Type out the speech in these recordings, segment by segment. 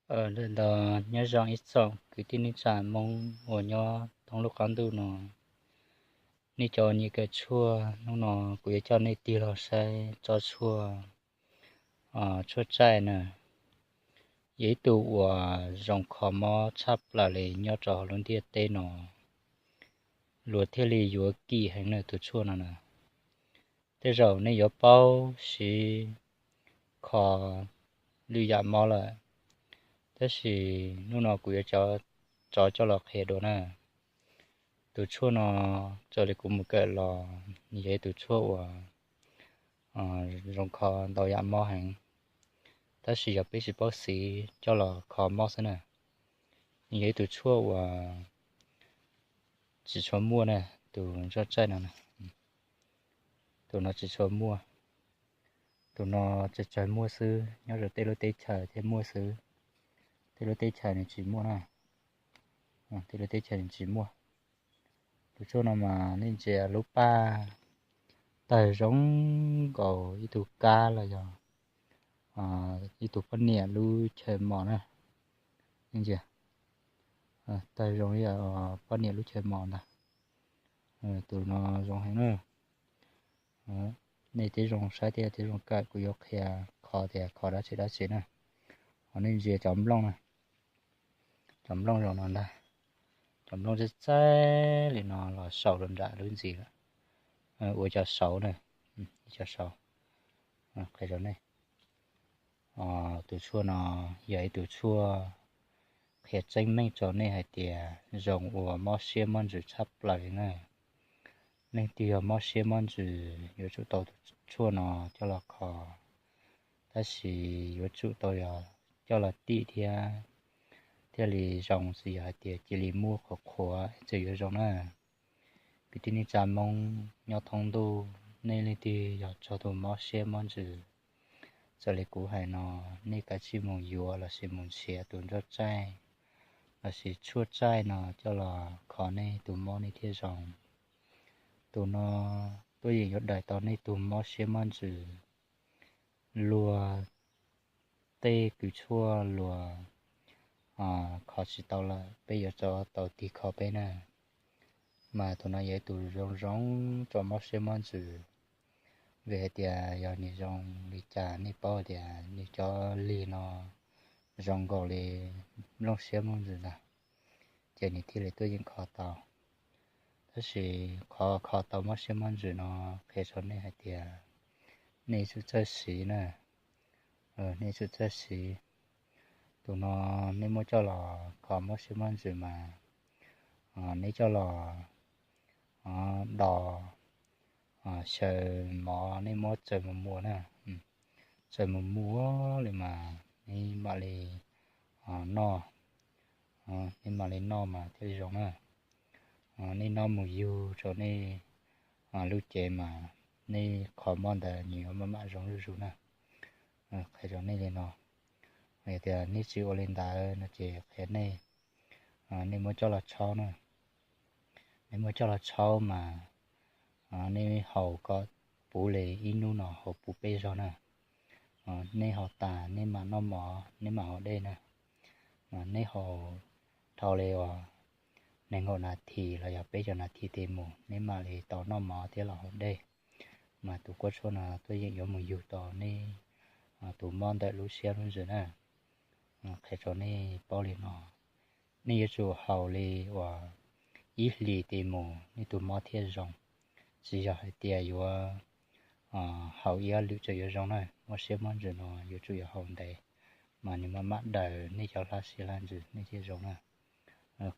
Ntawm no nyob zoo ib tsoom kwv tij neej tsa Hmoob uas nyob thoob lub qab ntuj no, nej cov nyiam kawm tshuaj, hnub no kuv yuav coj nej tig los saib tsob tshuaj, tshuaj tsaij na. Yog ib tug uas zoo kho mob tshaj plaws li nyob rau hauv lub ntiaj teb no, luag thiaj li yuav kim heev na tus tshuaj no na. Tej zaum nej yuav paub siv kho lwm yam mob lawm, tab sis hnub no kuv yuav rov coj los qhia dua na. Tus tshuaj no, raws li kuv mus kawm los nws yog ib tus tshuaj uas zoo kho ntau yam mob heev, tab sis yog peb tsis paub siv coj los kho mob xwb na. Nws yog ib tus tshuaj uas tsis tshua muaj na, tus tshuaj tsaij no, tus no tsis tshua muaj. Tus no tsawg tsawg muaj xwb, nyob rau tej lub teb chaws thiaj muaj xwb, tej lub teb chaws nws tsis muaj na, tej lub teb chaws nws tsis muaj. Tus tshuaj no mas nej ntsia lub paj tawg zoo nkaus ib tug kab los yog ib tug poj niam lub chaw mos na. Nej ntsia, tawg zoo li poj niam lub chaw mos ntag. Tus no zoo heev na. Nej tib zoo saib thiab tib zoo kawm, kuv yuav qhia kho tias kho dab tsi dab tsi na. Ho nej ntsia cov nplooj na, cov nplooj zoo no ntag. Cov nplooj txaij txaij li no los saum rau nram lub ntsis lawm, ua cov saud na, ib cov saud. Qhia rau nej, tus tshuaj no yog ib tus tshuaj qhia tseeb meej rau nej hais tias zoo ua mob siab mob ntsws tshaj plaws li na. Leej twg yog mob siab mob ntsws yuav tsum tau tus tshuaj no coj los kho, tab sis yuav tsum tau yog coj los tim thiab thiaj li zoo, tsis yog hais tias cia li muab qhuav qhuav txawm yuav zoo na. Kwv tij neej tsa Hmoob nyob thoob ntuj, nej leej twg yog raug tus mob siab mob ntsws, txawm li kuv hais no, nej kav tsij mus yuav lossis mus nrhiav tus nroj tsaij lossis tshuaj tsaij no coj los kho nej tus mob nej thiaj zoo. Tus no tuaj yeem yuav daws tau nej tus mob siab mob ntsws. Luag tej kws tshuaj luag kho tsis tau lawm, peb yuav tsum tau tig kho peb na. Mas tus no yog ib tus zoo zoo rau mob siab mob ntsws, vim hais tias yog nws zoo li cas nej paub tias nws cov lig no zoo nkaus li nplooj siab nplooj ntsws ntag, ces nws thiaj li tuaj yeem kho tau. Tab sis qhov kho tau mob siab mob ntsws no qhia rau nej hais tias nej tsum txawj siv na, nej tsum txawj siv. Tus no nej muab coj los kho mob siab mob ntsws mas nej coj los do xyaw mov, nej muab txaws mus muas na, txaws mus muas li mas nej mam li noj, nej mam li noj mas thiaj li zoo na. Nej noj mus yug rau nej lub cev mas nej qhov mob ntawd nws yuav maj mam zoo zuj zus na. Qhia rau nej li no, yog tias nej tsis ua li ntawd no ces qhia nej, nej muab coj los tshaub na. Nej muab coj los tshaub mas nej haus kom puv li ib hnub no haus puv peb zaug na. Nej haus tas nej mam noj mov, nej mam haus dej na. Mas nej haus dhau li uas nees nkaum nas this los yog peb caug nas this tes mus, nej mam li tau noj mov thiab los haus dej. Mas tus kuab tshuaj no tuaj yeem yuav mus yug tau nej tus mob ntawm lub siab lub ntsws na. Qhia rau nej paub li no, nej yuav tsum haus li uas ib hlis tes mus nej tus mob thiaj zoo. Tsis yog hais tias yuav haus ib ob lwm txawm yuav zoo na. Mob siab mob ntsws no yuav tsum yuav haus ntev, mas nws maj mam daws nej cov hlab siab hlab ntsws nej thiaj zoo na.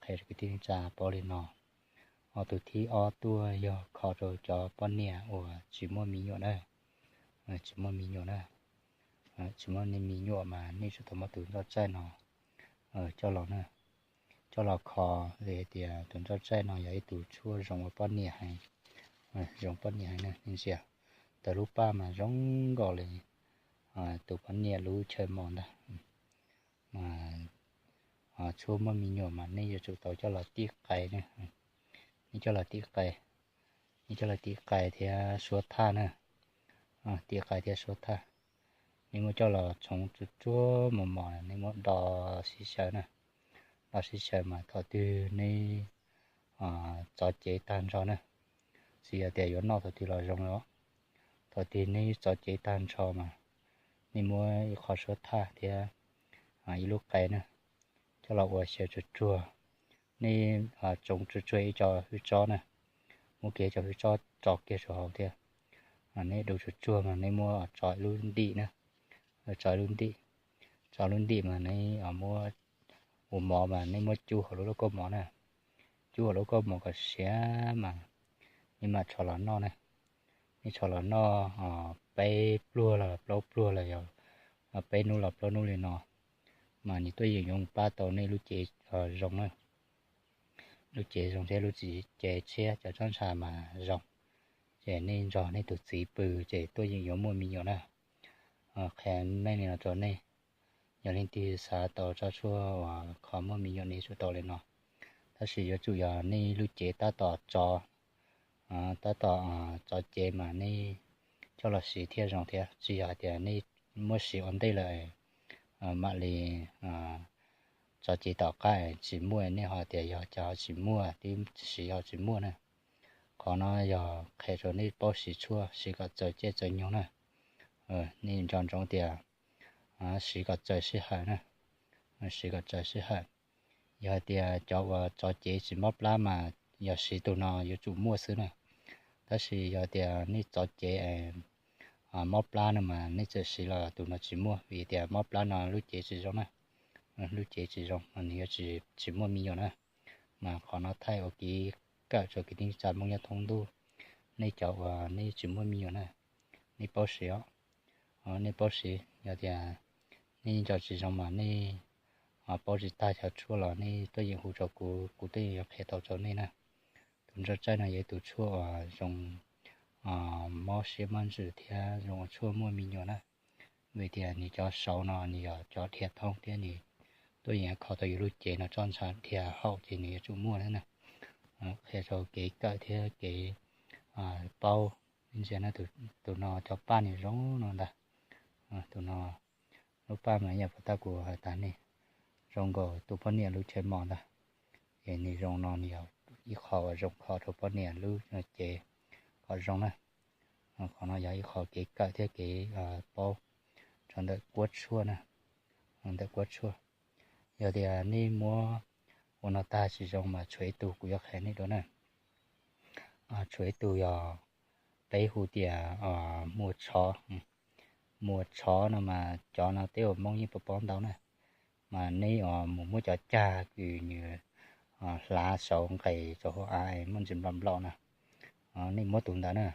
Qhia rau kwv tij neej tsa paub li no. Ho tus thib ob tuaj yog kho rau cov poj niam uas tsis muaj me nyuam na. Tsis muaj me nyuam na, tsis muaj me nyuam mas nej tsum tau muab tus nroj tsaij no coj los na, coj los kho, vim hais tias tus nroj tsaij no yog ib tus tshuaj zoo ua poj niam heev, zoo poj niam heev na. Nej ntsia, tawm lub paj mas zoo nkaus li tus poj niam lub chaw mos ntag. Mas tshuaj muaj me nyuam mas nej yuav tsum tau coj los tib qais na. Nej coj los tib qais, nej coj los tib qais thiab suab thaj na. Tib qais thiab suab thaj. nej muab coj los tsoov tsuag tsuag mos mos, nej muab do sib xyaw na. Do sib xyaw mas thaum twg neb txov cev tag nrho na, tsis yog tias yuav noj thaum twg los zoo li. Thaum twg neb txov cev tag nrho mas nej muab ib qho suab thaj thiab ib lub qe na, coj los ua xyaw tsuag tsuag. Nej tsoov tsuag tsuag ib co hwj tsob na, muab kiag cov hwj tsob tso kiag saum hauv thiab. Neb do tsuag tsuag mas neb muab tso lub ntim na, tso lub ntim, tso lub ntim mas neb muab, ua mov mas neb muab cub hauv lub lub kauj mov na, cub hauv lub kauj mov kom siav mas nej mam tsho los noj na. Nej tsho los noj peb pluag los plaub pluag los yog peb hnub los plaub hnub li no, mas nws tuaj yeem yuav pab tau nej lub cev zoo na. Lub cev zoo thiab lub cev tshiab cov tsob ntsha mas zoo, ces nej nrog nej tus txiv pw ces tuaj yeem yuav muaj me nyuam na. Qhia meej li no rau nej, yog leej twg xav tau tsob tshuaj uas kho muaj me nyuam nej tsum tau li no. Tab sis yuav tsum yog nej lub cev tab tom tso, tab tom tso cev mas nej coj los siv thiaj zoo thiab. Tsis yog hais tias nej muab siv ua ntej lawm mam li tso cev tom qab tsis muaj, nej ho tias yog cas ho tsis muaj, twb siv ho tsis muaj na. Qhov no yog qhia rau nej paub siv tshuaj, siv kom txawm caij txawm nyoog na. Nej nco ntsoov tias siv kom txawm sij hawm na, siv kom txawm sij hawm. Yog hais tias cov uas tso cev tsis mob plab mas yog siv tus no yuav tsum muaj xwb na. Tab sis yog tias nej tso cev mob plab no mas nej txawm siv los tus no tsis muaj, vim tias mob plab no lub cev tsis zoo na. Lub cev tsis zoo, nws yuav tsis muaj me nyuam na. Mas qhov no thaij ua kev kawm rau kwv tij neej tsa Hmoob nyob thoob ntuj, nej cov uas nej tsis muaj me nyuam na, nej paub siv os. Nej paub siv, yog tias nej nco tsis zoo mas nej paub tsis tag cov tshuaj los nej tuaj yeem hu rau kuv, kuv tuaj yeem yuav qhia tau rau nej na. Tus nroj tsaij no yog ib tus tshuaj uas zoo mob siab mob ntsws thiab zoo ua tshuaj muaj me nyuam na. Vim tias nws cov saud no nws yog cov dhia thoob thiab nws tuaj yeem kho tau yus lub cev no tsob ntsha dhia haum ces nws yuav tsum muaj na. Qhia rau kev kawm thiab kev paub. Ntsia no, tus no cov paj nws zoo no ntag. Tus no lub paj mas yog puas tab kuv hais tas nej, zoo nkaus tus poj niam lub chaw mos ntag. Es nws zoo no nws yog ib qho uas zoo kho rau poj niam lub cev kom zoo na. Qhov no yog ib qho kev kawm thiab kev paub rau ntawm kuab tshuaj na, ntawm kuab tshuaj. Yog tias nej muab ua no tag tsis zoo mas tshuav ib tug kuv yuav qhia nej dua na. Tshuav ib tug yog peb hu tias muas tshov. Muas tshov no mas cov no tej uas Hmoob yeej paub paub ntau na. Mas nej mus muab cov cag kws nws hlav saud nqes rau hauv av muaj ntsis nplaum nplaum na, nej muab tus ntawd na,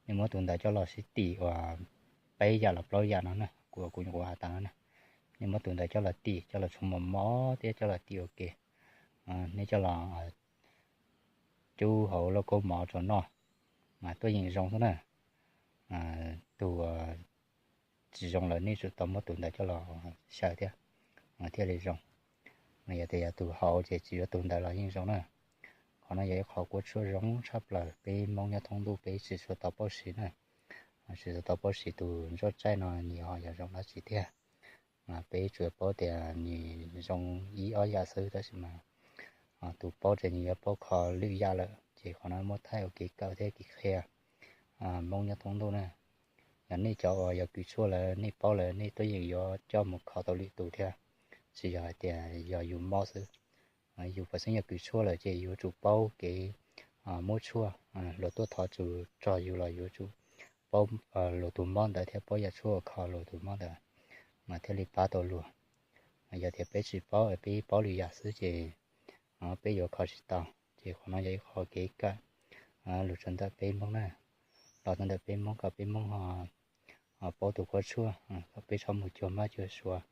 nej muab tus ntawd coj los sib tim uas peb yam los plaub yam no na, kuv kuv kuv has tas no na. Nej muab tus ntawd coj los tim, coj los tshuav mos mos thiab coj los tim ua ke. Nej coj los cub hauv lauj kaub mov rau noj mas tuaj yeem zoo xwb na. Tus tsis zoo lawm nej tsum tau muab tus ntawd coj los xyaw thiab thiaj li zoo. Mas yog tias yog tus haus ces tsis yuav tus ntawd los yeej zoo na. Qhov no yog ib qho kuab tshuaj zoo tshaj plaws peb Hmoob nyob thoob ntuj peb tsis tshua tau paub siv na. Tsis tau paub siv tus nroj tsaij no nws ho yog zoo dab tsi tiag. Mas peb tsuas paub tias nws zoo ib ob yam xwb tab sis mas tus paub ces nws yuav paub kho lwm yam lawm. Ces qhov no muab thaij ua kev kawm thiab kev qhia Hmoob nyob thoob ntuj na. Yog nej cov uas yog kws tshuaj lawm nej paub lawm nej tuaj yeem yuav coj mus kho tau lwm tus thiab. Tsis yog hais tias yog yus mob xwb. Yus pov xeeb yog kws tshuaj lawm ces yuav tsum paub kev muab tshuaj, luag tuaj thov tsum txog yus los yuav tsum paub luag tus mob ntawd thiab paub yam tshuaj uas kho luag tus mob ntawd mas thiaj li pab tau luag. Yog tias peb tsis paub, peb paub lwm yam xwb ces peb yuav kho tsis tau. Ces qhov no yog ib qho kev kawm los rau ntawm peb Hmoob na, los rau ntawm peb Hmoob kom peb Hmoob ho paub tus kuab tshuaj, kom peb txhob mus cuag mab cuag suav,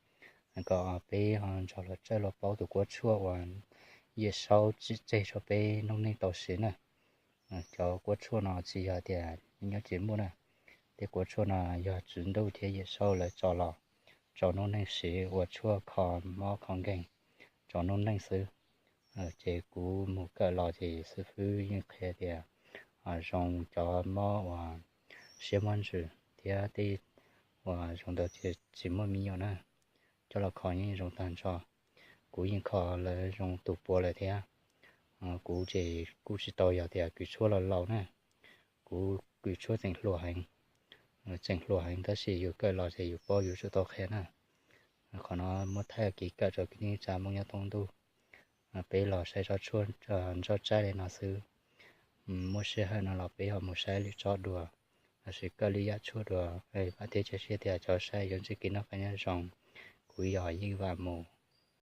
kom peb ho nrog luag txawj los paub tus kuab tshuaj uas Yawm Saub tsim tseg rau peb noob neej tau siv na. Cov kuab tshuaj no tsis yog tias nyob tsev muaj na, tej kuab tshuaj no yog Tswv Ntuj thiab Yawm Saub lawv tso los rau noob neej siv ua tshuaj kho mob kho nkeeg rau noob neej xwb. Ces kuv mus kawm los ces xib fwb yeej qhia tias zoo cov mob uas siab mob ntsws thiab tej uas zoo ntawd ces tsis muaj me nyuam na. Coj los kho yeej zoo tag nrho. Kuv yeej kho lawv zoo tus puav lawm thiab. Kuv ces kuj tsis tau yog tias kws tshuab los laus na. Kuv kws tshuab tseem hluas heev, tseem hluas heev tab sis yus kawm los ces yus paub yus tsum tau qhia na. Qhov no muab thaij kev kawm rau kwv tij neej tsa Hmoob nyob thoob ntuj. Peb los saib tsob tshuaj nroj tsaib li no xwb. Muaj sij hawm no los peb ho mus saib lwm tsob dua, lossis kawm lwm yam tshuaj dua, vam thiab cia siab tias cov saib yuav ntsib kev noj qab nyob zoo. Kuv yog Yeej Vam Mus.